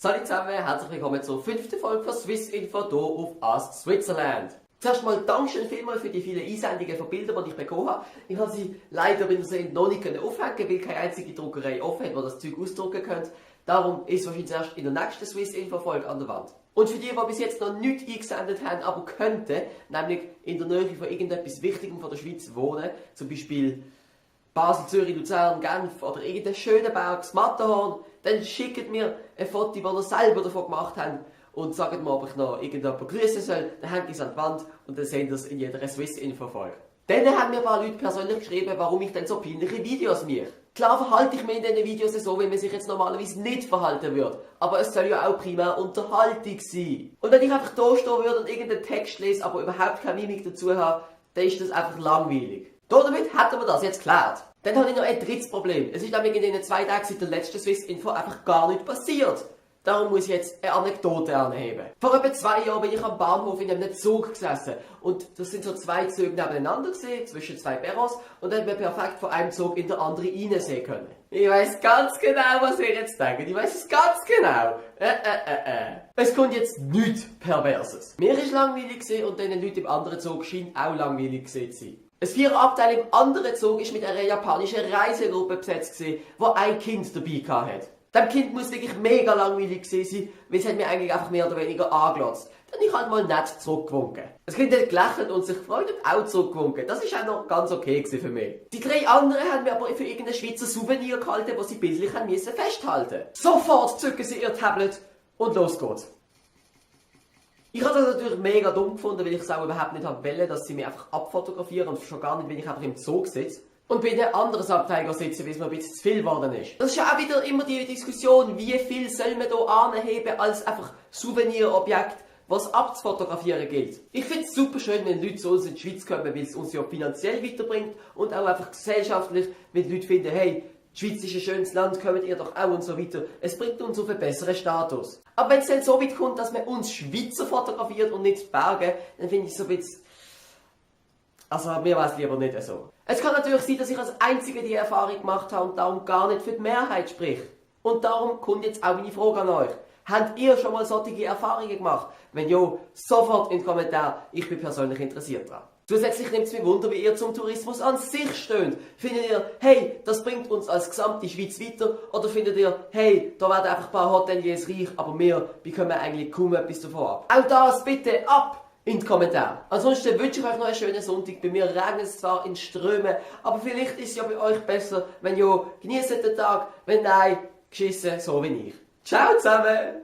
Salut zusammen, herzlich willkommen zur 5. Folge von Swiss Info hier auf Ask Switzerland. Zuerst mal Dankeschön vielmals für die vielen Einsendungen von Bildern, die ich bekommen habe. Ich habe sie leider noch nicht aufhängen, weil keine einzige Druckerei offen hat, wo das Zeug ausdrucken könnt. Darum ist es wahrscheinlich erst in der nächsten Swiss Info Folge an der Wand. Und für die bis jetzt noch nichts eingesendet haben, aber könnten, nämlich in der Nähe von irgendetwas Wichtigem von der Schweiz wohnen, zum Beispiel Basel, Zürich, Luzern, Genf oder irgendein schöner Berg, das Matterhorn, dann schickt mir ein Foto, das ihr selber davon gemacht habt und sagt mir, ob ich noch irgendjemanden grüßen soll, dann hängt es an die Wand und dann seht ihr es in jeder Swiss-Info-Folge. Dann haben mir ein paar Leute persönlich geschrieben, warum ich denn so peinliche Videos mache. Klar verhalte ich mich in diesen Videos so, wie man sich jetzt normalerweise nicht verhalten würde. Aber es soll ja auch primär Unterhaltung sein. Und wenn ich einfach da stehen würde und irgendeinen Text lese, aber überhaupt keine Mimik dazu habe, dann ist das einfach langweilig. Damit hätten wir das jetzt geklärt. Dann habe ich noch ein drittes Problem. Es ist nämlich in den 2 Tagen seit der letzten Swiss Info einfach gar nichts passiert. Darum muss ich jetzt eine Anekdote anheben. Vor etwa 2 Jahren bin ich am Bahnhof in einem Zug gesessen. Und das sind so 2 Züge nebeneinander gesehen, zwischen 2 Perrons. Und dann hat man perfekt von einem Zug in den anderen reinsehen können. Ich weiss ganz genau, was ihr jetzt denkt. Ich weiss es ganz genau. Es kommt jetzt nichts Perverses. Mir ist langweilig gewesen und den Leuten im anderen Zug scheint auch langweilig gewesen zu sein. Ein 4er Abteil im anderen Zug ist mit einer japanischen Reisegruppe besetzt gewesen, wo ein Kind dabei hatte. Dem Kind muss wirklich mega langweilig gewesen sein, weil es hat mir eigentlich einfach mehr oder weniger angelotzt. Dann habe ich halt mal nett zurückgewunken. Das Kind hat gelächelt und sich gefreut und auch zurückgewunken. Das ist auch noch ganz okay gewesen für mich. Die 3 anderen haben mir aber für irgendein Schweizer Souvenir gehalten, das sie bildlich festhalten mussten. Sofort zücken sie ihr Tablet und los geht's. Ich habe das natürlich mega dumm gefunden, weil ich es auch überhaupt nicht wollte, dass sie mich einfach abfotografieren und schon gar nicht, wenn ich einfach im Zug sitze. Und bei den anderen Abteil sitzen, weil es mir ein bisschen zu viel geworden ist. Das ist ja auch wieder immer die Diskussion, wie viel soll man hier anheben als einfach Souvenirobjekt, was abzufotografieren gilt. Ich finde es super schön, wenn Leute zu uns in die Schweiz kommen, weil es uns ja finanziell weiterbringt und auch einfach gesellschaftlich, wenn die Leute finden, hey, die Schweiz ist ein schönes Land, kommt ihr doch auch und so weiter. Es bringt uns auf einen besseren Status. Aber wenn es dann so weit kommt, dass man uns Schweizer fotografiert und nicht die Berge, dann finde ich es so ein bisschen... Also mir war es lieber nicht so. Es kann natürlich sein, dass ich als Einzige die Erfahrung gemacht habe und darum gar nicht für die Mehrheit spricht. Und darum kommt jetzt auch meine Frage an euch. Habt ihr schon mal solche Erfahrungen gemacht? Wenn ja, sofort in den Kommentaren. Ich bin persönlich interessiert daran. Zusätzlich nimmt es mich Wunder, wie ihr zum Tourismus an sich steht. Findet ihr, hey, das bringt uns als gesamte Schweiz weiter? Oder findet ihr, hey, da werden einfach ein paar Hoteliers reich, aber wir bekommen eigentlich kaum etwas davon ab? Auch das bitte ab in die Kommentare. Ansonsten wünsche ich euch noch einen schönen Sonntag. Bei mir regnet es zwar in Strömen, aber vielleicht ist es ja bei euch besser. Wenn ja, genießt den Tag. Wenn nein, geschissen, so wie ich. Ciao zusammen!